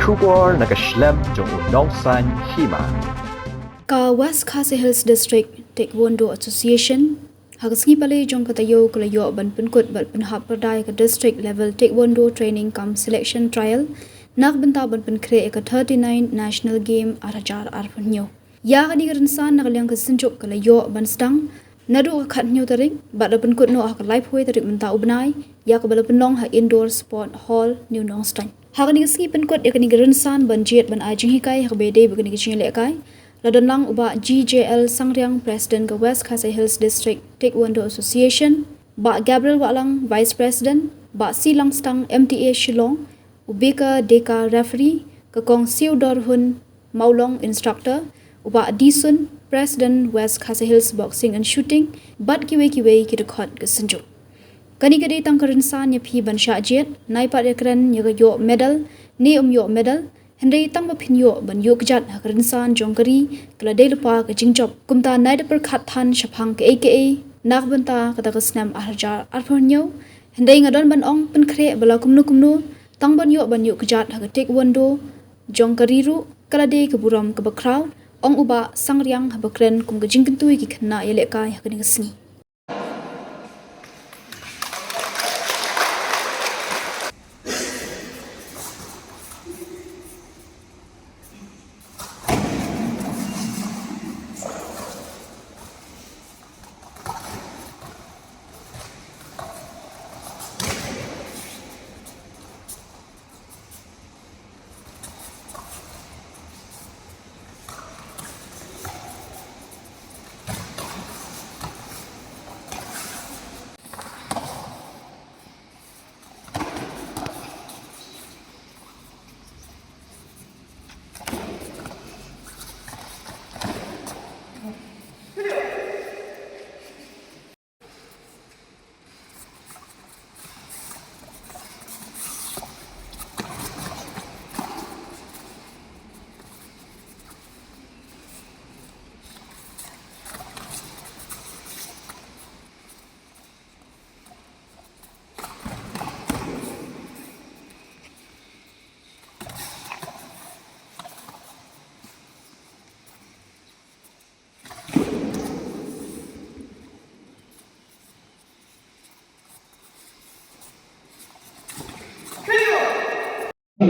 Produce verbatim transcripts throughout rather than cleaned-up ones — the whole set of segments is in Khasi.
Khubor na ka shlem jong u nongsaiñ hima. Ka West Khasi Hills District Taekwondo Association ha ka sngi Palei jong ka taïew ka la ïoh ban pynkut bad pynhap pyrda ïa ka District Level Taekwondo Training cum Selection Trial na ka bynta ban pynkhreh ïa ka thirty-nine National Game ar hajar arphew hynñiew. Ïa kane ka rynsan na ka liang ka synjuk ka la ïoh ban sdang naduh ka khathynñiew tarik bad la pynkut noh ha ka laiphew tarik mynta u bnai, ïa kaba la pynlong ha Indoor Sport Hall, New Nongstoiñ. Ha kane ka sngi pynkut ïa kane ka rynsan ban jied ban ai jinghikai ha kaba ïadei bad kane ka jingïalehkai, la don lang u Bah G J L Sangriang, President ka West Khasi Hills District Taekwondo Association, Bah Gabriel Wahlang, Vice President, Bah C Langstang, M T A Shillong, u Baker Deka, Referee, ka Kong Siewdor Hun Mawlong, Instructor, u Bah Disun, President West Khasi Hills Boxing and Shooting, bad kiwei kiwei ki dkhot ka synjuk. Kane ka dei tang ka rynsan ïa phi ban shah jied, nai pat ïakren ïa ka ïoh medal ne ym ïoh medal, hynrei tang ba phin ïoh ban ïuh kjat ha ka rynsan jong ka ri, ka la dei lypa ka jingjop. Kumta nai da pyrkhat than shaphang kaei kaei na ka bynta kata ka snem ar hajar arphew hynñiew, hynrei nga don ban ong pynkhreh ba la kumno kumno, tang ban ïoh ban ïuh kjat ha ka Taekwondo jong ka ri ruh ka la dei ka burom kaba khraw, ong u Bah Sangriang haba kren kum ka jingkyntu ïa ki khynnah ïalehkai ha kane ka sngi.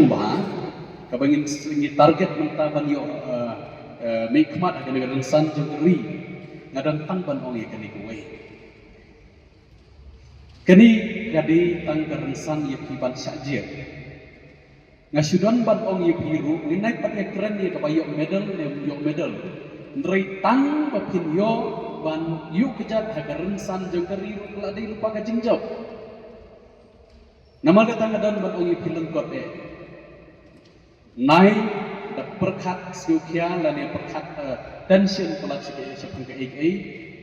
Bha, kaba ngin, ngin target mynta ban ïoh, eh, eh, mihkhmat ha kane ka rynsan jong ka ri. Nga don tang ban ong ïa kane kawei. Kane ka dei tang ka rynsan ïa phi ban shah jied. Nga shu don ban ong ïa phi ruh, ngin nai pat ïakren ïa kaba ïoh medal ne ym ïoh medal. Hynrei tang ba phin ïoh ban ïuh kjat ha ka rynsan jong ka ri ruh ka la dei lypa ka jingjop. Namar kata nga don ban ong ïa phi lyngkot eh. Nai da pyrkhat sngewkhia lane pyrkhat, eh, tension palat shaphang kaei kaei,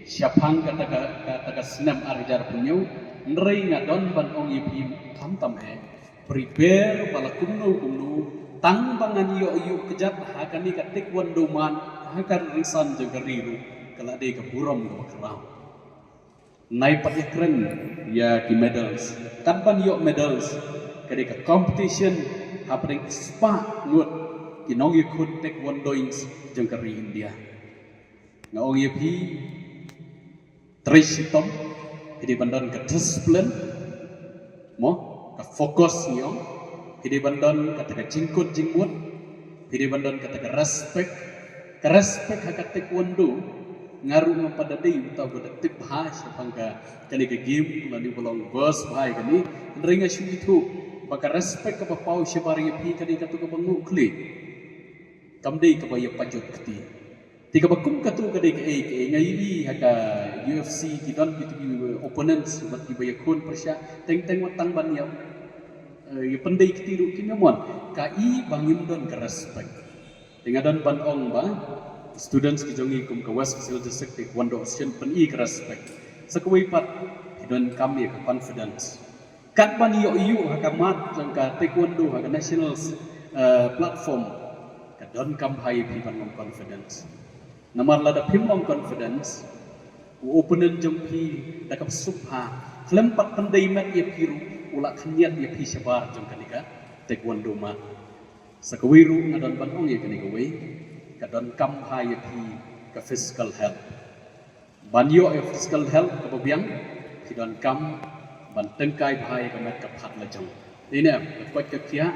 shaphang kata ka, kata ka snem ar hajar arphew hynñiew, hynrei nga don ban ong ïa phi khamtam eh. Prepare ba la kumno kumno, tang ba ngan ïoh ïuh kjat ha kane ka taekwondo mat, ha ka rynsan jong ka ri ruh, ka la dei ka burom kaba khraw. Nai pat ïakren ïa ki medals. Kat ban ïoh medals, ka dei ka competition hapdeng ki spah ngut ki nongïakhun taekwondoiñ jong ka ri India. Nga ong ïa phi, trei shitom, phi dei ban don ka discipline, mo, ka focus ngi ong, phi dei ban don kata ka jingkut jingmut, phi dei ban don kata ka respect, ka respect ha ka taekwondo, nga ruh ngam pat da dei uta uba da tip bha shaphang ka, kane ka game, lane uba long versed bha ïa kane, hynrei nga shu ithuh ba ka respect kaba paw shabar ïa phi ka dei katu kaba nguh khlieh. Kam dei kaba ïa pajut kti. Te kaba kum katu ka dei kaei kaei, nga ïohi ha ka U F C ki don kito ki opponents bad kiba ïakhun pyrshah, teng teng wat tang ban ïa, eh, ïa pyndei kti ruh kim ïa mon. Kaei ba ngim don ka respect. Te nga don ban ong ba students ki jong ngi kum ka West Khasi Hills District Taekwondo Association pyni ka respect. Sa kawei pat ki donkam ïa ka confidence. Kat ban ïoh ïuh ha ka mat jong ka taekwondo ha ka national, eh, platform, ka donkam bha ïa phi ban long confidence. Namar lada phim long confidence, u opponent jong phi da kaba suk bha, khlem pat pyndei met ïa phi ruh, u la khynñiat ïa phi shabar jong kane ka taekwondo mat. Sa kawei ruh nga don ban ong ïa kane kawei, ka donkam bha ïa phi ka physical health. Ban ïoh ïa physical health kaba biang, phi donkam ban tyngkai bha ïa ka met ka phad la jong. Dei ne em, ka koit ka khiah,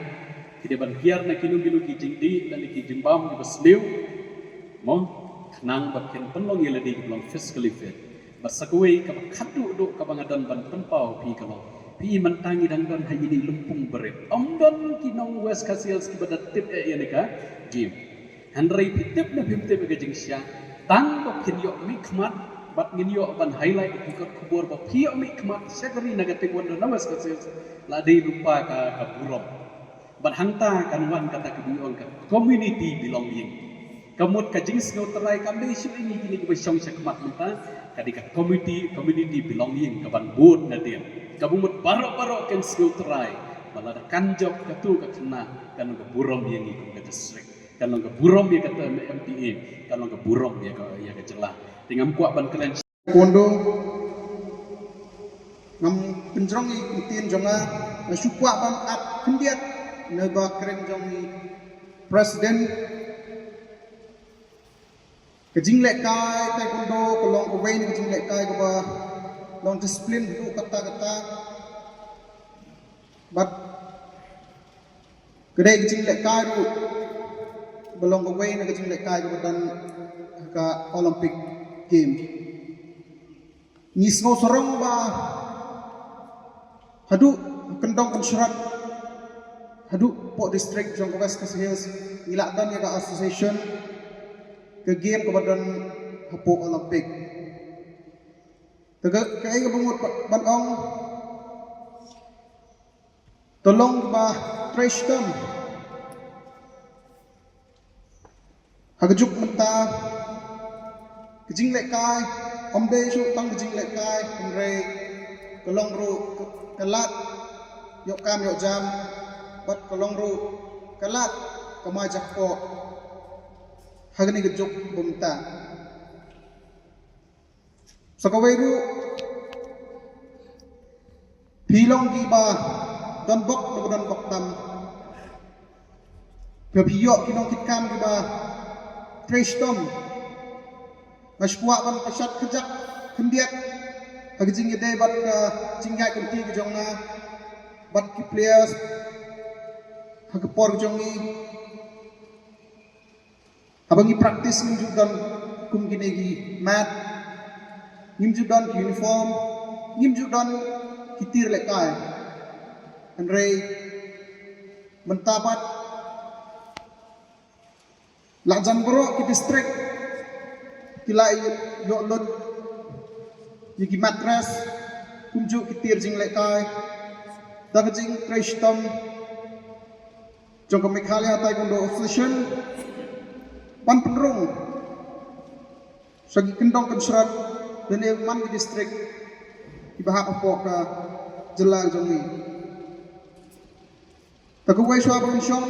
phi dei ban kiar na kino kino ki jingdih lane ki jingbam kiba sniew. Mo, khnang ba phin pynlong ïa lade kiba long physically fit. Bad sa kawei kaba khadduh duh kaba nga don ban pynpaw phi ka long, phi mynta ngi dang don ha ine i lympung barit. Ym don ki nong West Khasi Hills kiba da tip eh ïa kane ka game. Hynrei phi tip ne phim tip ïa ka jingshisha, tang ba phin ïoh mihkhmat, bad ngin ïoh ban highlight ïa ki kot khubor ba phi ïoh mihkhmat sha ka ri na ka taekwondo na West Khasi Hills, la dei lypa ka, ka burom. Bad hangta kan wan kata kaba ngi ong ka community belonging. Ka mut ka jingsngew trai kam dei shuh ïa ngi kine kiba shong shakhmat mynta, ka dei ka community, community belonging kaban bud nadien. Kaba mut baroh baroh kin sngew trai ba lada kan jop katu ka khynnah, kan long ka burom ïa ngi kum ka district, kan long ka burom ïa kata M T A, kan long ka burom ïa ka, ïa ka jylla. Te ngam kwah ban kren. Taekwondo, ngam pynjrong ïa ka ktien jong nga, nga shu kwah ban ap khyndiat na ba kren jong i president. Ka jinglehkai taekwondo ka long kawei na ka jinglehkai kaba long discipline haduh katta katta. Bad ka dei ka jinglehkai ruh ba long kawei na ka jinglehkai kaba don ha ka Olympic Game. Ngi sngew sarong ba haduh kyndong kynshrot, haduh poh district jong ka West Khasi Hills, ngi lah don ïa ka association, ka game kaba don hapoh Olympic. Te ka, kaei kaba ngut ba-, ban ong, to long ba trei shitom. Ha ka juk mynta, ka jinglehkai ym dei shuh tang ka jinglehkai, hynrei ka long ruh ka, ka lad ïoh kam ïoh jam, bad ka long ruh ka lad kamai jakpoh ha kane ka juk ba mynta. Sa kawei ruh, phi long kiba don bok, kiba don bok tam. Phi, phi ïoh ki nongkitkam kiba trei shitom. Nga shu kwah ban pynshad kjak khyndiat ha ka jingïadei bad ka jingïaid lynti ka jong nga bad ki players ha ka por ka jong ngi. Haba ngi practice ngim ju don kum kine ki mat, ngim ju don ki uniform, ngim ju don ki tiar lehkai. Hynrei mynta pat la jan baroh ki district ki la ïoh lut ïa ki mat dress, kumjuh ki tiar jinglehkai, da ka jingtrei shitom jong ka Meghalaya Taekwondo Association ban pynrung sha ki kyndong kynshrot lane man ki district kiba hap hapoh ka jylla jong ngi. Te kawei shuwa ban shong,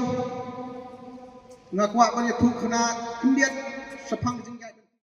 nga kwah ban ïathuh khana khyndiat shaphang ka jing